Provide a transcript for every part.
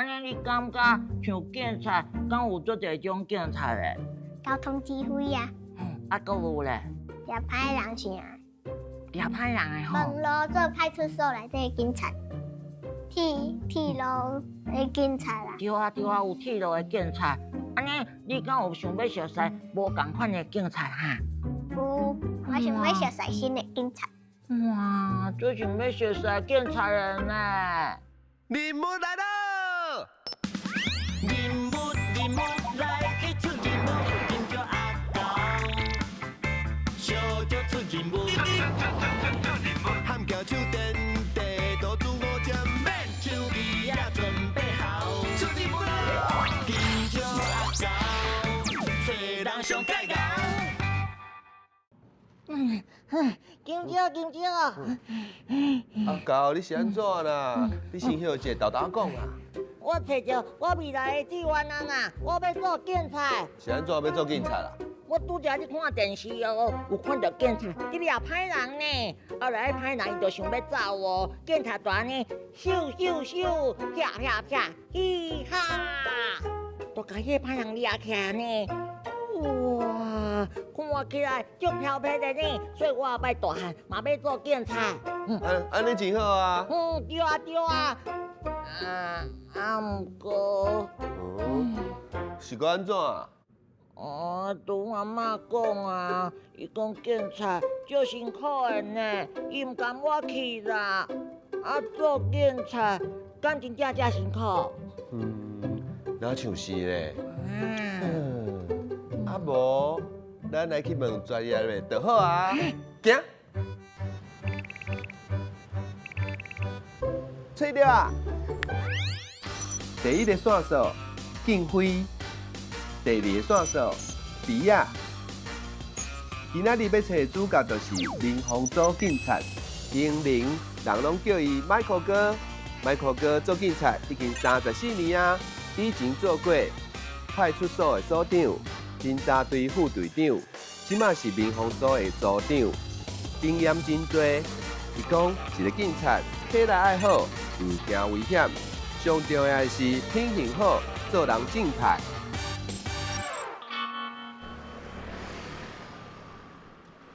按呢你感覺像警察，敢有足濟種警察咧？交通指揮啊。啊，閣有咧？掠歹人啥？掠歹人的吼。網路做派出所內底警察，鐵路的警察啦。對啊對啊，有鐵路的警察。按呢，你敢有想欲熟似無仝款的警察哈？有，我想欲熟似新的警察。哇，最想欲熟似警察的呢。任務來咯！任務任務來去出任務，緊張阿狗，小少出任務，喊叫手電地圖煮五針，免手機也準備好，出任務咯！緊張阿狗，找人上蓋高。金蕉，金蕉。阿狗，你是按怎啦？你先歇一下，沓沓講啦。我揣著我未來的志願啊啦，我欲做警察。是按怎欲做警察啦？我拄才咧看電視哦，有看著警察佇掠歹人呢。後來彼歹人伊就想欲走哦，警察就按呢，咻咻咻，啪啪啪，嘻哈，就共彼个歹人掠起來呢。哇，看起來足飄撇的呢，所以我後擺大漢嘛欲做警察。按呢真好啊。嗯，對啊對啊。啊啊，毋過，哦，是閣按怎？哦，拄阿嬤講啊，伊講警察足辛苦的呢，伊毋甘我去啦。啊，做警察敢真正遮辛苦？嗯，若像是咧。嗯。啊無，咱來去問專業的就好啊。行。揣著啊！第一個線索，警徽；第二個線索，埤仔。今仔日欲揣的主角就是民防組警察英明，人攏叫伊麥克哥。麥克哥做警察已經34年啊，以前做過派出所的所長、偵查隊副隊長，這馬是民防組的組長，經驗真濟。伊講一個警察體力愛好，毋驚危險，上重要的是品行好，做人正派。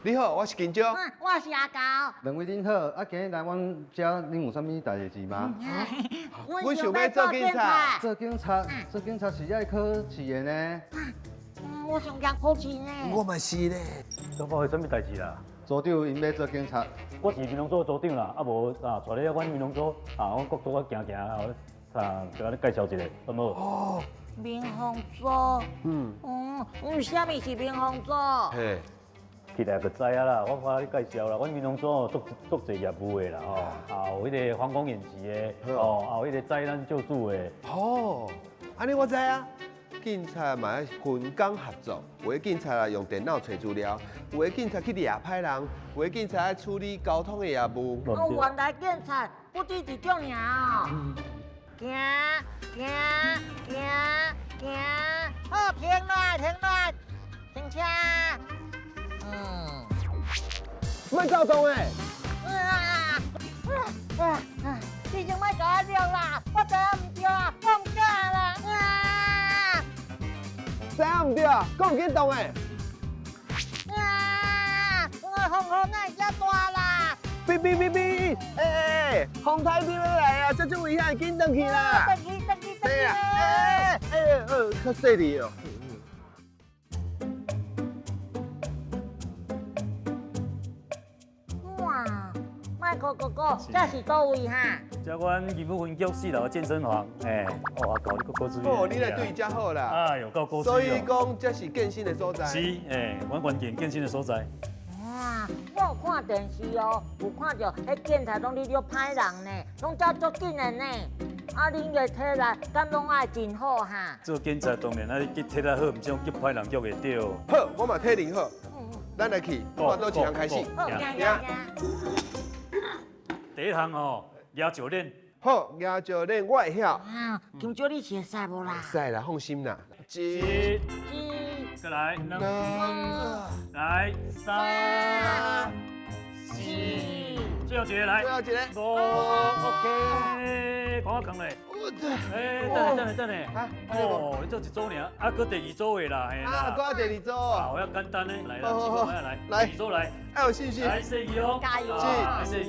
你好，我是金蕉。我是阿狗。兩位恁好，啊，今日來阮遮，恁有啥物代誌嗎？阮想欲做警察。做警察，做警察是愛考試的呢。我想驚考試呢。我嘛是咧。小寶，啥物代誌啦？組長𪜶欲做警察。我是民防組組長啦，啊無啊，帶你啊，阮民防組啊，阮國都行行啊，啊，共你介紹一下，好無？哦。民防組。嗯。嗯，啥物是民防組？嘿。起來就知影啦，我看你介紹啦，阮民防組哦，足足濟業務的啦吼，啊有彼個防空演習的，哦，啊有彼個災難救助的。哦，按呢我知啊。警察嘛愛分工合作，有的警察啊用電腦揣資料，有的警察去掠歹人，有的警察愛處理交通的業務。哦，原來警察不止一種爾哦。行行行行，好，停來停來，停車。嗯。莫躁動欸！啊啊啊！你先莫共我掠啦，我知影毋對啊，我毋敢啦。啊！知影毋對啊，閣毋緊動欸！啊！我風雨哪會遮大啦？嗶嗶嗶嗶！欸欸，風颱欲來啊，這足危險，緊轉去啦！轉去轉去轉去！對啊！欸欸較細膩哦。哇，麥克哥哥，這是佗位哈？這阮義務分局四樓的健身房，欸，哦，阿狗你閣古錐。哦，你來對遮好啦。哎呦，夠古錐。所以講，這是健身的所在。是，欸，阮關鍵健身的所在。哇，我有看電視哦，有看著彼警察攏佇掠歹人呢，攏走足緊的呢。啊，恁的體力敢攏愛真好哈？做警察當然愛體力好，毋是講捉歹人捉會著。好，我嘛體能好。咱來去，看佗一項開始。好，行行。第一項吼，舉石鏈。好，舉石鏈我會曉。啊，金蕉你是會使無啦？會使啦，放心啦。一、二，再來兩，來三、四，最後一個來。最後一個。五，OK，看我扛咧。哎，等下等下等下，哦，你做一組爾，啊，閣第二組的啦，嘿啦。啊，閣第二組。啊，我要簡單的，來啦，試看覓來，來，二組來，愛有信心，來，四二哦，加油，一、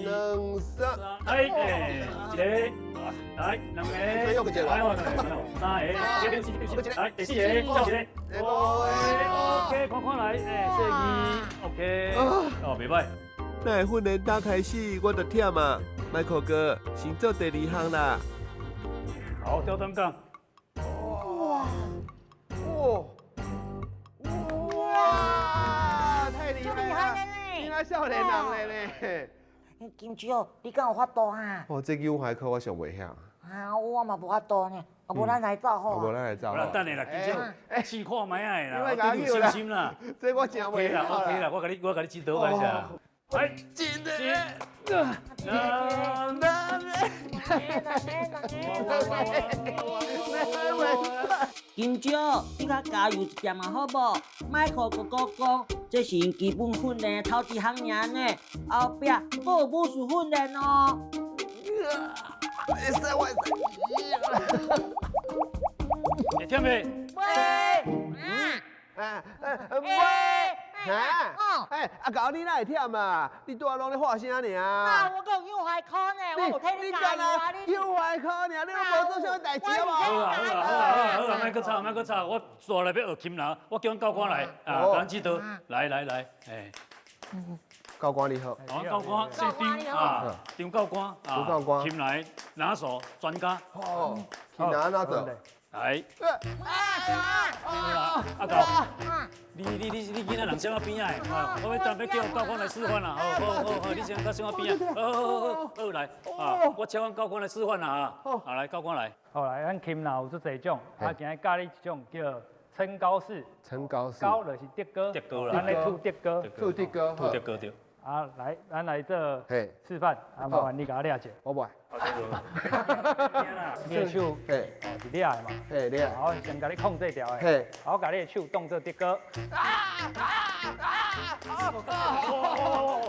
兩、三，哎，一個，來，兩個，來，三個，來，第四個，再一個，OK，看看來，哎，四二，OK，哦，袂歹。那訓練剛開始我就忝啊，麥克哥先做第二項啦。好，吊單槓。哇哇哇！太厲害了，你那少年人咧呢？金蕉，你敢有法度啊？哦，這腳踝課我上袂曉。啊，我嘛無法度呢。啊，無咱來走好。無咱來走。啦，等下啦，金蕉，試看覓仔啦，我對你有信心啦。這我真袂曉。 OK 啦，我共你指導一下。來，一、兩、三、金蕉，你較加油一點仔好無？麥克哥哥講，這是𪜶基本訓練的頭一項爾呢，後壁閣有武術訓練哦。會使會使。會忝袂？袂。啊，袂。哈？哎，阿猴你哪會忝啊？你拄仔攏咧喊啥爾？啊，我閣有腳踝箍呢，我無替你加油啊！你腳踝箍爾，你攏無做啥物代誌啊無？好啊好啊好啊好啊，莫閣吵莫閣吵，我煞來欲學擒拿，我叫阮教官來啊，共阮指導，來來來，哎。教官你好。教官姓張啊，張教官啊，張教官，擒拿拿手專家。哦，擒拿哪走？來。阿猴，你囡仔人踮我邊仔的，我欲等欲叫教官來示範啦。好好好好，你先較踮我邊仔。好好好好好來，啊，我請阮教官來示範啦啊。好來，教官來。好來，咱擒拿有足濟種，啊，今日教你一種叫撐高式。撐高式。高就是竹篙。竹篙啦。咱咧吐竹篙。吐竹篙。吐竹篙對。啊，來，咱來做示範，啊，麻煩你共我掠者。我袂。你的手，是掠的嘛？嘿，掠。好，先共你控制牢的。嘿。我共你的手當做竹篙。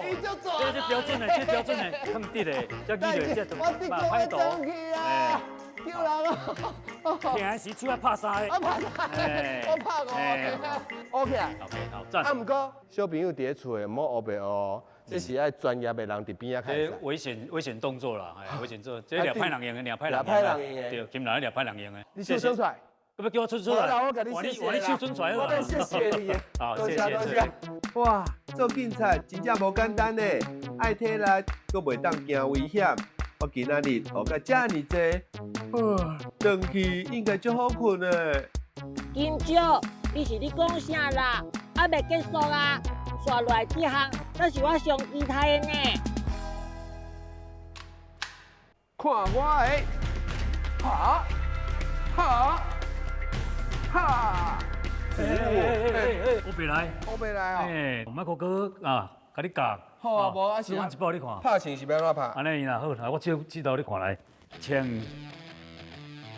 你就做。這是標準的，這標準的，囥直的，這記著，這我竹篙會轉去啊！救人哦！疼的時手愛拍三个。我拍三个，我拍五個。OK 啊。 OK，好，讚。啊，毋過小朋友佇咧厝的，毋好烏白學哦。這是愛專業的人佇邊仔看。這危險危險動作啦，危險動作，這掠歹人用的，掠歹人用的。對，擒拿掠歹人用的。你手伸出來。要叫我伸出來？我共你謝謝我你手伸出來。我謝謝你。好，謝謝謝謝。哇，做警察真正無簡單呢，愛體力，閣袂當驚危險。我今仔日學甲遮爾濟，轉去應該足好睏的。金蕉，你是咧講啥啦？還袂結束啊！紲落來這項，才是我上期待的呢。看我的，哈，哈，哈！我袂來，我袂來哦。哎，麥克哥啊，共你教。好啊，無啊，示範一擺你看。拍槍是欲按怎拍？按呢啦，好，來我指指導你看來，槍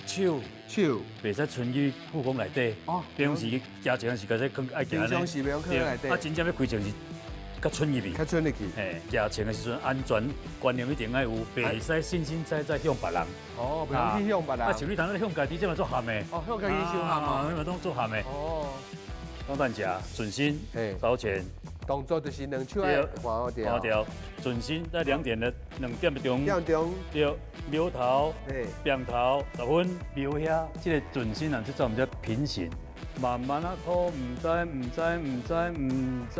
手手袂使伸去腹腔內底。哦。平常時舉槍是較說囥愛行按呢。平常時袂用囥內底。啊，真正欲開槍是較伸入去。較伸入去。嘿，舉槍的時陣安全觀念一定愛有，袂使信心在在向別人。哦，袂用去向別人。啊，像你頭先向家己，這嘛足譀的。哦，向家己傷譀哦。你嘛當足譀的。哦。擋彈夾，準心，朝前。動作就是兩手愛換掉，換掉，準心在兩點的兩點鐘，點鐘，對，瞄頭，變頭，十分瞄遐，這個準心啊，這做毋叫平行，慢慢啊拖，毋知毋知毋知毋知，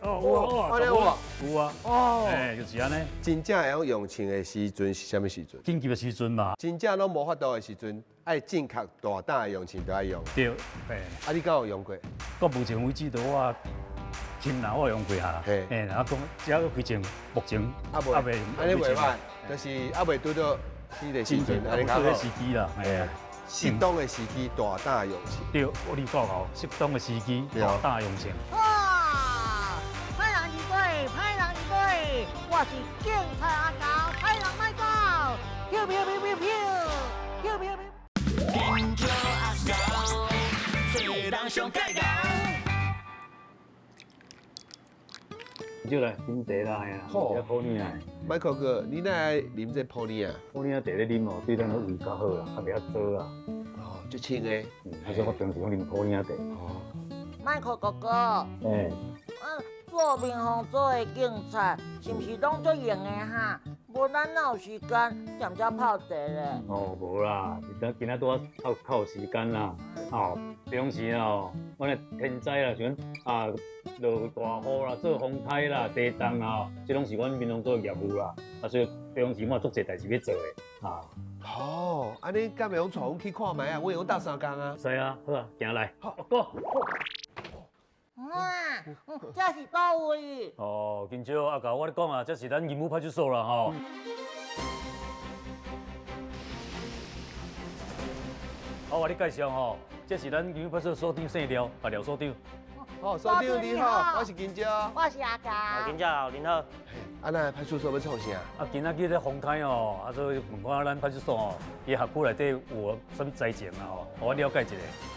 哦，有啊，有啊，有啊，哦，哎，就是按呢。真正會曉用槍的時陣是啥物時陣？緊急的時陣嘛。真正攏無法度的時陣，愛正確大膽的用槍就愛用。對，哎，啊，你敢有用過？到目前為止，都我。擒拿我用過下，嘿，啊講只要開槍，目前啊袂，按呢袂歹，就是猶未拄著彼个時陣，按呢較好。時機啦，嘿啊，適當的時機大膽用槍。對，我你講哦，適當的時機大膽用槍。哇！歹人入來，歹人入來，我是警察阿猴，歹人莫走，飄飄飄飄飄，飄飄飄。警察阿猴，做人上蓋𠢕。少來啉茶啦，嘿啦，食普洱啊。 Michael 哥，你哪愛啉這普洱啊？普洱茶咧啉哦，對咱個胃較好啦，較袂遐濁啦。哦，足清的。嗯，啊，所以我平時攏啉普洱茶。哦。 Michael 哥哥。欸。做民防组的警察，是毋是攏足閒的哈？無咱哪有時間踮遮泡茶咧？哦，無啦，是今仔拄仔較有時間啦。哦，平常時哦，阮的天災啦，像啊落大雨啦、做風颱啦、地動啦，這攏是阮民防組的業務啦。啊，所以平常時嘛足濟代誌欲做的。啊。哦，按呢敢會用帶阮去看覓啊？阮會用鬥相共啊。使啊，好啊，行來。好，Go。哇，這是佗位？哦，金少阿狗，我咧講啊，這是咱義務派出所啦吼。好，我咧介紹吼，這是咱義務派出所所長姓廖，啊廖所長。好，所長你好，我是金少，我是阿狗。金少，您好。啊，咱派出所欲創啥？啊，今仔日咧風颱哦，啊，所以問看咱派出所哦，伊轄區內底有啥物災情啊？吼，我了解一下。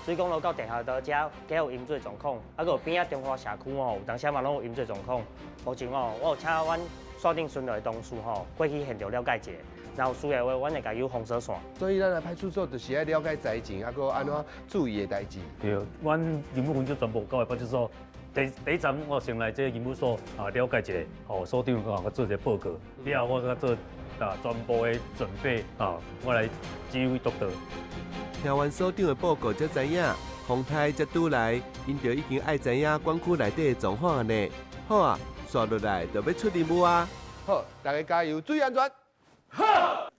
水公路到地下道遮，加有淹水狀況，啊，閣有邊仔中華社區吼，有當時嘛攏有淹水狀況。目前哦，我有請阮所長巡邏的同事吼，過去現場了解一下。若有需要的話，阮會共伊有封鎖線。所以咱來派出所就是愛了解災情，啊，閣按怎注意的代誌。對，阮義務分局全部九個派出所，第一站我先來這個義務所啊了解一下，哦，所長啊，我做一個報告，了後我閣做啊全部的準備啊，我來指揮督導。聽完所長的報告才知影，風颱才拄來，𪜶就已經愛知影管區內底的狀況呢。好啊，紲落來就欲出任務啊！好，大家加油，注意安全。好。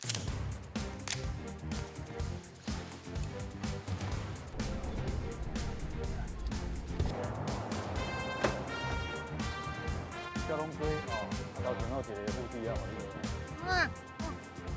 交通规哦，头前有一个护地啊，嗯，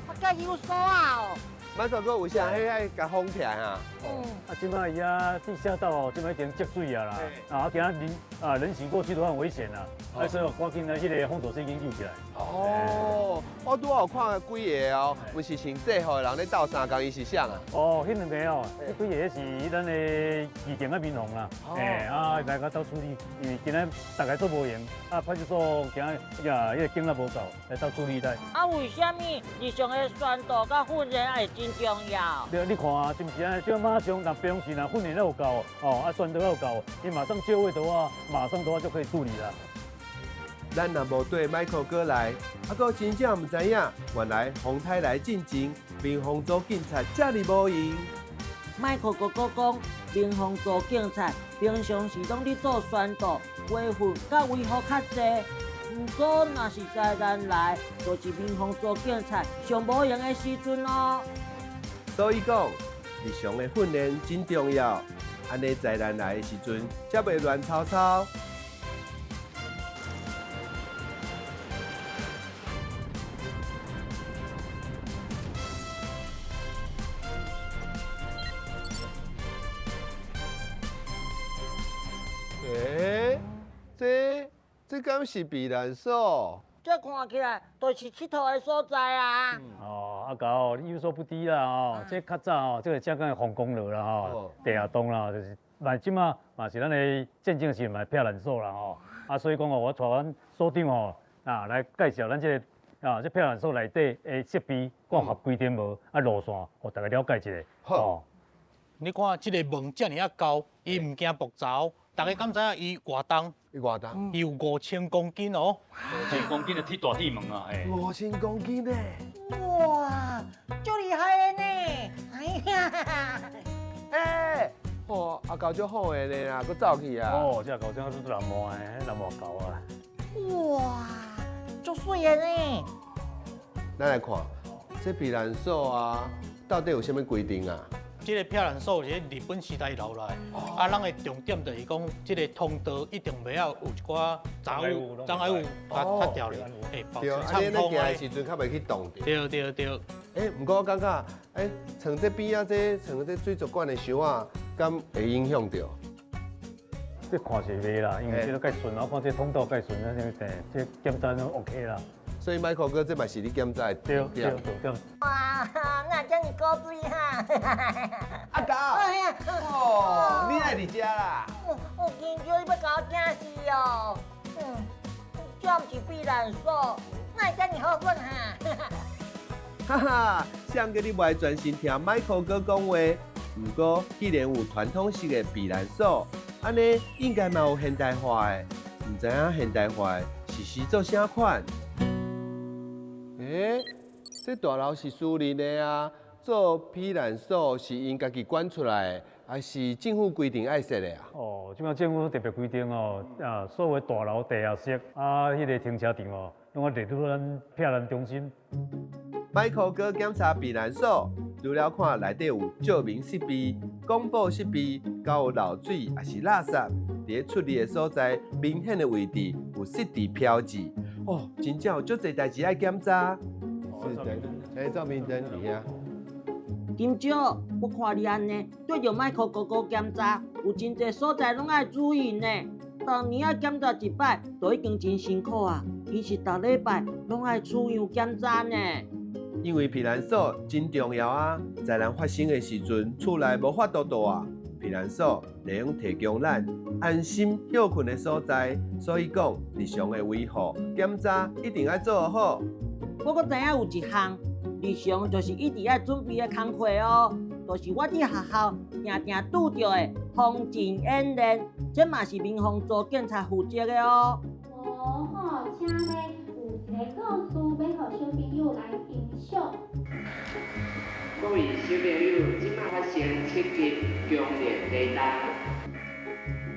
我这有锁啊哦。麦哥哥，为啥彼爱共封起来啊？哦，啊，這擺伊啊地下道哦，這擺已經積水啊啦，啊，今仔人啊人行過去都很危險啦，啊，所以趕緊來這個封鎖線研究起來。哦，我拄仔有看幾個哦，毋是穿制服的人咧鬥相共，伊是啥啊？哦，彼兩個哦，彼幾個是咱的義警的民防啦，欸啊來共鬥處理，因為今仔大家都無閒，啊派出所今仔呀，彼個警力無夠，來鬥處理來。啊，為啥物日常的宣導佮訓練會真重要？對，你看啊，是毋是啊？這馬上，若平時若訓練有夠，哦，啊宣導有夠，伊馬上就位的話，馬上的話就可以處理啦。咱若無綴 Michael 哥來，啊，閣真正毋知影，原來風颱來進前，民防組警察遮爾無閒。 Michael 哥哥講，民防組警察平常時攏佇做宣導、維護佮維護較濟。毋過，若是災難來，就是民防組警察上無閒的時陣哦。所以講，日常的訓練真重要，按呢災難來的時陣，才袂亂糟糟。欸，這敢是避難所？這看起來就是𨑨迌的所在啊！哦，阿狗，你有所不知啦哦，這較早哦，這個正港的防空樓啦吼，地下洞啦，就是嘛，這馬嘛是咱的戰爭時嘛避難所啦吼。啊，所以講哦，我帶阮所長哦啊來介紹咱這個啊，這避難所內底的設備，看合規定無？啊，路線，予大家了解一下。哦，你看這個門遮爾仔高，伊毋驚爆槽。大家敢知影伊偌重？伊偌重？伊有5000公斤哦。5000公斤的鐵大鐵門啊！嘿。5000公斤呢？哇，足厲害的呢！哎呀，欸，哦，阿狗足好的呢啦，閣走去啊！哦，這狗真是難磨的，難磨狗啊！哇，足媠的呢！咱來看，這避難所啊，到底有啥物規定啊？這個避難所是日本時代留來，啊，咱的重點就是講，這個通道一定袂曉有一寡雜物、障礙物把它掉咧，欸，保持暢通。對，啊，你行的時陣較袂去擋著。對對對。欸，毋過我感覺，欸，像這邊仔這，像這水族館的箱仔，敢會影響著？這看是袂啦，因為這個蓋順，我看這通道蓋順，那這檢查攏 OK 啦。所以 Michael 哥，這嘛是你檢查的對對對。哇，那遮爾古錐哈！阿狗，哦，你來佇遮啦？我緊張，你欲共我驚死哦！嗯，這毋是避難所，哪會遮爾好耍哈？哈哈，誰叫你無愛專心聽麥克哥講話？毋過，既然有傳統式的避難所，按呢應該嘛有現代化的。毋知影現代化的是是做啥款？欸，這大樓是私人的啊，做避難所是𪜶家己管出來的，還是政府規定愛設的啊？哦，這擺政府特別規定哦，啊，所有大樓地下室啊，彼个停車場哦，攏愛列入咱避難中心。麥克哥檢查避難所，除了看內底有照明設備、廣播設備，閣有漏水抑是垃圾，佇咧出入的所在明顯的位置有設置標誌。哦，真正有足濟代誌愛檢查。是燈，欸，照明燈佇遐。金少，我看你按呢，對著麥克哥哥檢查，有真濟所在攏愛注意呢。逐年愛檢查一擺，都已經真辛苦啊。伊是逐禮拜攏愛出樣檢查呢。因為避難所真重要啊，災難發生的時陣，厝內無法度蹛啊，避難所會用提供咱安心歇睏的所在。所以講，日常的維護檢查一定愛做好。我閣知影有一項，日常就是一直愛準備的工課哦，就是我佇學校定定拄著的防震演練，這嘛是民防組警察負責的哦。哦吼，請咧有一个故事欲予小朋友來欣賞。各位小朋友，這擺發生7級強烈地震。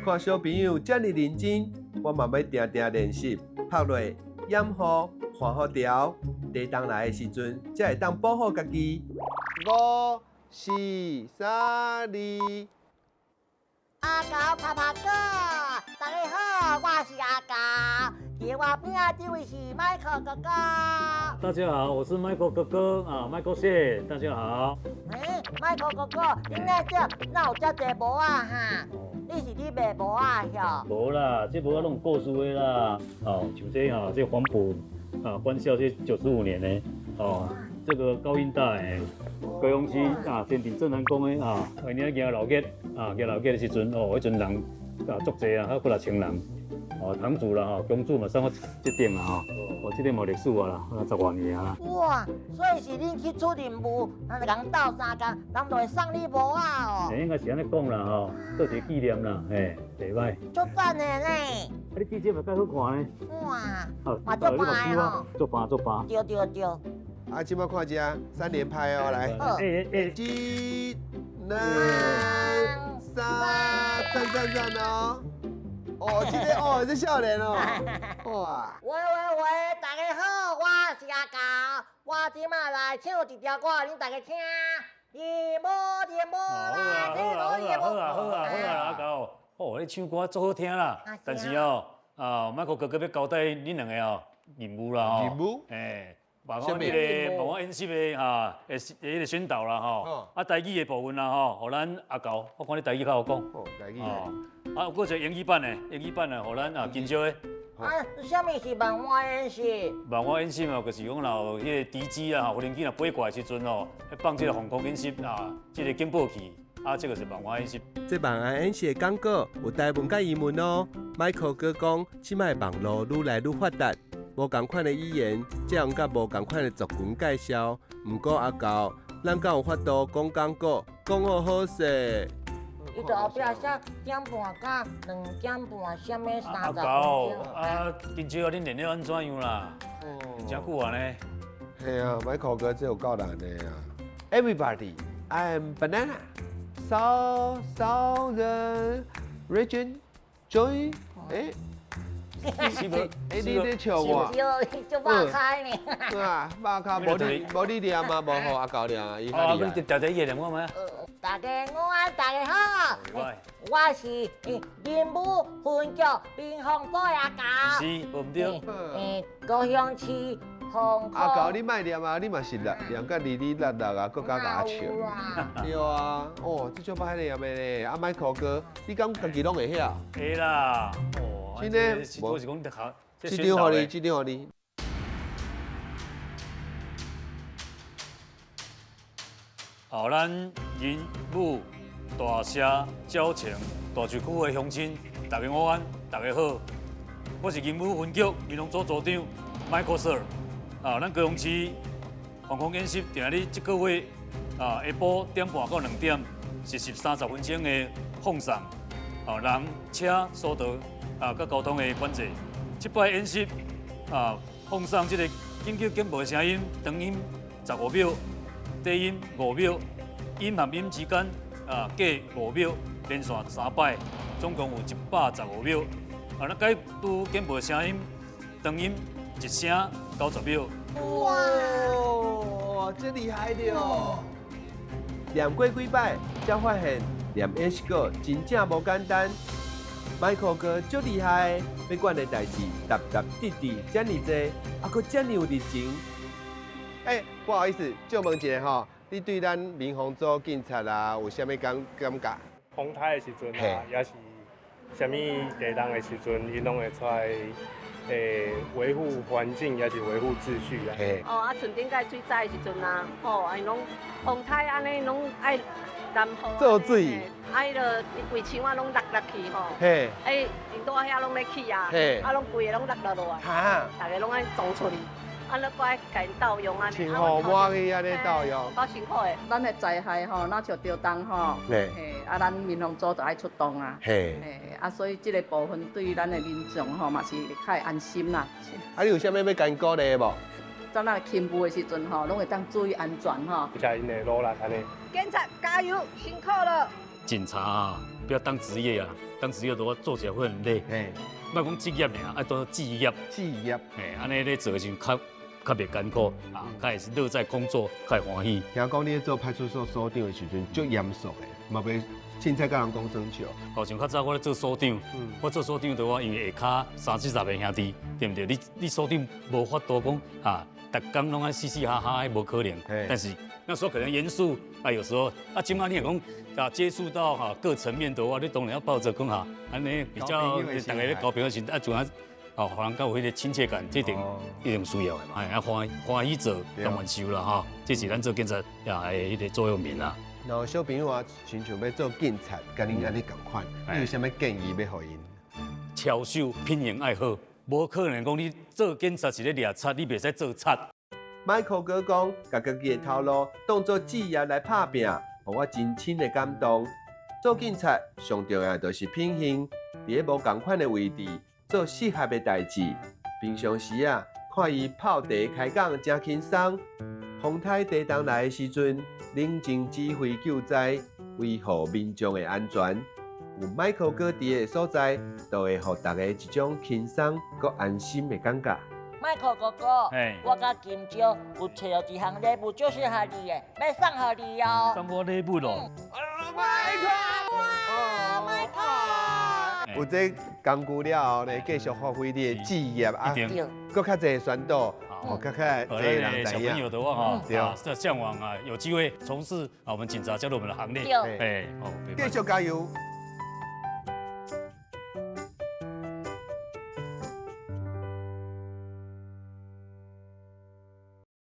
看小朋友遮爾認真，我嘛欲定定練習，拍落掩護、換好條，地動來的時陣，才會當保護家己。五、四、三、二。阿猴拍拍果，大家好，我是阿猴，佇我邊仔這位是麥克哥哥。大家好，我是麥克哥哥啊，麥克謝，大家好。欸，麥克哥哥，你那這哪有遮濟帽仔哈？你是咧賣帽仔喲？無啦，這帽仔攏有故事的啦。哦，像這哈，這黃埔啊，官校這95年的哦，這個高音大的高雄市啊，前鎮正南宮的啊，當年迎老月啊，迎老月的時陣哦，彼陣人啊足濟啊，還幾若千人。哦，堂主啦吼，公主嘛送我這頂啦吼，哦，這頂嘛有歷史啊啦，10外年啊啦。哇，所以是恁去出任務，咱就共鬥相共，人就會送你帽仔哦。欸，應該是按呢講啦吼，做一個紀念啦，嘿，袂歹。足讚的呢。啊，你記者嘛較好看呢。哇，嘛足歹吼。足歹足歹。對對對。啊，這擺看這三連拍哦，來。欸欸。一、兩、三，讚讚讚哦。哦，這個哦，這少年哦，哇！喂喂喂，大家好，我是阿猴，我這擺來唱一條歌，恁大家聽。夜幕夜幕啦，好啊好啊好啊好啊好啊，阿猴，哦，你唱歌足好聽啦，但是哦，啊，麥克哥哥欲交代恁兩個哦任務啦吼。任務？欸，幫我彼個幫我演習的哈，彼個宣導啦吼，啊，台語的部分啦吼，予咱阿猴，我看你台語較好講。哦，台語。啊，有閣一個英語版的，英語版的，予咱啊緊張的。啊，啥物是萬安演習？萬安演習嘛，就是講若有彼個敵機啊，無人機若飛過來時陣哦，放這個防空演習啊，這個警報器啊，這個是萬安演習。這萬安演習的講稿有台文佮英文哦。麥克哥講，這擺網路愈來愈發達，無仝款的語言，才用佮無仝款的族群介紹。毋過阿猴，咱敢有法度講講稿，講好好勢？伊就後壁寫點半甲2點半，啥物30分鐘。阿猴，啊，今朝啊，恁練了按怎樣啦？真久啊呢。嘿啊，麥克哥這有夠難的啊！Everybody, I'm banana. South Southern region join. 欸，欸，你咧笑我？就肉開呢。對啊，肉跤無你無你念啊，無予阿猴念啊，伊較厲害。你定定伊會念看覓？大家午安，大家好。我是任務分局民防組的阿猴。是，無毋對。高雄市防空。阿猴，你莫念啊，你嘛是念念甲哩哩啦啦啊，閣加共我笑。對啊，哦，這足歹念的咧。啊，麥克哥，你敢家己攏會曉？會啦。哦，真的。我是講學。這張予你，這張予你。好，咱仁武大社、蕉城大樹區的鄉親，大家午安，大家好。我是仁武分局民防组组长 Michael Sir。啊，咱高雄市防空演习定咧這個月啊，下晡1點半到2點，實習30分鐘的放送，啊，人車疏導啊，佮交通的管制。這擺演習啊，放送這個緊急警報的聲音，長音15秒，短音5秒，音和音之間啊隔5秒，連續三擺，總共有115秒。啊，那解除警報的聲音，長音1聲90秒。哇，這厲害著！念過幾擺，才發現念演習稿真正無簡單。Michael 哥足厲害，欲管的代誌沓沓疊疊遮爾濟，啊，閣遮爾有熱情。欸，不好意思，借問一下吼，你對咱民防組警察啊，有啥物感覺？風颱的時陣啊，抑是啥物地動的時陣，𪜶攏會出來維護環境，抑是維護秩序啊。哦，啊，像頂擺水災的時陣啊，吼，𪜶攏風颱按呢攏愛南河做水，啊，彼个規牆仔攏落落去吼，欸，𪜶拄仔遐攏咧起啊，啊，攏規个攏落落落來，逐个攏愛撞出去，啊，咱閣愛共𪜶鬥用按呢，穿雨抹去按呢鬥用，夠辛苦的。咱的災害吼，若像著動吼，啊，咱民防組就愛出動啊，啊，所以這個部分對咱的民眾吼嘛是會較會安心啦。啊，你有啥物欲共𪜶鼓勵無？當咱勤務的時陣吼，攏會當注意安全吼。謝𪜶的努力按呢。警察加油，辛苦了。警察啊，不要當職業啊，當職業的話做起來會很累。莫講職業爾，愛當志業。志業。嘿，按呢咧做的時陣較較袂艱苦啊，較會是樂在工作，較會歡喜。聽講你咧做派出所所長的時陣，足嚴肅的，嘛袂凊彩佮人講耍笑。哦，像較早我咧做所長，我做所長的話，因為下跤三四十个兄弟，對毋對？你所長無法度講啊，逐工攏愛嘻嘻哈哈，無可能。但是那時候可能嚴肅啊，有時候啊，這馬你若講啊，接觸到哈各層面的話，你當然要抱著講哈，按呢比較逐个咧交朋友時，啊，就按哦，予人較有彼個親切感，這點一定需要的嘛。哎，啊歡歡喜做，甘願受啦哈，這是咱做警察也的彼個座右銘啦。然後小朋友啊，親像欲做警察，佮恁按呢仝款，你有啥物建議欲予𪜶？操守品行愛好，無可能講你做警察是咧掠賊，你袂使做賊。 Michael 哥講，共家己的頭路當做志業來拍拚，予我真深的感動。做警察上重要就是品行，佇咧無仝款的位置做適合的代誌。平常時啊，看伊泡茶開講誠輕鬆。風颱地動來的時陣，冷靜指揮救災，維護民眾的安全。有 Michael 哥佇的所在，都會予大家一種輕鬆閣安心的感覺。 Michael 哥哥，我佮金蕉有揣著一項禮物，足適合你的，欲送予你哦。送我禮物咯。 Michael，哇，Michael！有這工具了後呢，繼續發揮你的志業啊，閣較濟宣導，哦，閣較濟人知影。小朋友的話哈，啊，嚮往啊，有機會從事啊，我們警察加入我們的行列。哎，哦，繼續加油。